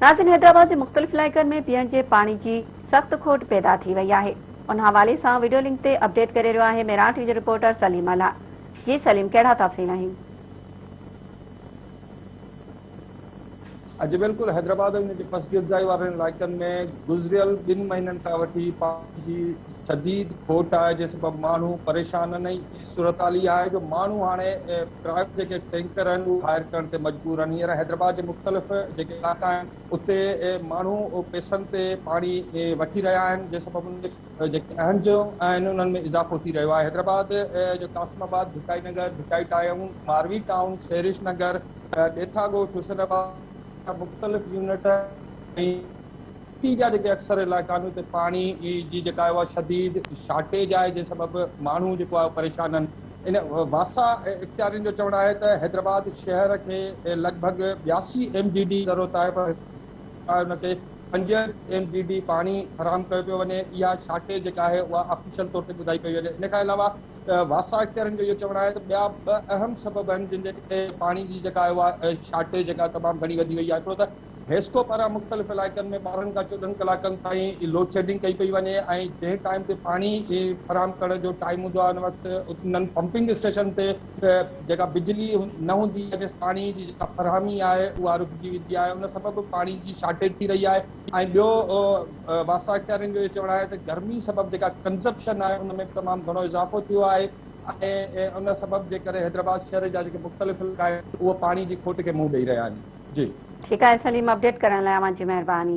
ناظرين حيدرآباد جي مختلف علائقن ۾ پيئڻ جي پاڻي جي سخت کوٽ پيدا ٿي وئي آهي ان حوالي سان وڊيو لنڪ تي اپڊيٽ ڪري رهيو آهي ميران ٽي وي جو رپورٽر سليم الله جي سليم ڪهڙا تفصيل آهن. اڄ بلڪل حيدرآباد ۽ ان جي پسگردائي وارن علائقن ۾ گذريل ٻن مهينن کان وٺي پاڻي جي شديد کوٽ آهي جنهن سبب ماڻهو پريشان آهن ۽ صورتحال اها آهي جو ماڻهو هاڻي پرائيويٽ جيڪي ٽينڪر آهن اهي هائر ڪرڻ تي مجبور آهن هينئر حيدرآباد جي مختلف جيڪي علائقا آهن اتي ماڻهو پئسن تي پاڻي وٺي رهيا آهن جنهن سبب انهن جي جيڪي اهنجون آهن انهن ۾ اضافو ٿي رهيو آهي حيدرآباد جو Qasimabad, Bhittai Nagar, Bhittai town, Marvi town, Sehrish Nagar, Detha Goth, Hussain آباد جا مختلف يونٽ ۽ سٽي جا جيڪي اڪثر علائقا آهن اتي پاڻي جي جيڪا آهي اها شديد شارٽيج آهي جنهن سبب ماڻهو جيڪو آهي پريشان آهن ان واسا اختيارين جو چوڻ آهي ته حيدرآباد شهر کي لڳ ڀڳ 82 ايم جي ڊي ضرورت آهي پر ان کي 5 ايم جي ڊي پاڻي فراهم ڪيو پيو وڃي اها شارٽيج جيڪا آهي اها آفيشل طور تي ٻڌائي پئي وڃي ان کان علاوه واسا اختيارين جو اهو چوڻ آهي ته ٻيا ٻه اهم سبب آهن جن جي ڪري پاڻي جي جيڪا آهي اها شارٽيج جيڪا تمام گهڻي وڌي وئي آهي هڪڙو ته حيسڪو پاران مختلف علائقن ۾ 12 کان 14 ڪلاڪن تائين لوڊشيڊنگ ڪئي پئي وڃي ۽ جنهن ٽائيم تي پاڻي فراهم ڪرڻ جو ٽائيم هوندو آهي ان وقت انهن پمپنگ اسٽيشن تي جيڪا بجلي نه هوندي آهي پاڻي جي جيڪا فراهمي آهي اها رڪجي ويندي آهي ان سبب پاڻي جي شارٽيج ٿي رهي آهي ۽ ٻيو واسا اختيارين جو اهو چوڻ آهي ته گرمي سبب جيڪا ڪنزپشن آهي ان ۾ به تمام گهڻو اضافو ٿيو آهي ۽ ان سبب جي ڪري حيدرآباد شهر جا جيڪي مختلف علائقا آهن اهي پاڻي جي کوٽ کي منهن ڏئي رهيا آهن. جي. ٺيڪ آهي سليم اپڊيٽ ڪرڻ لاء اوهان جي مهرباني.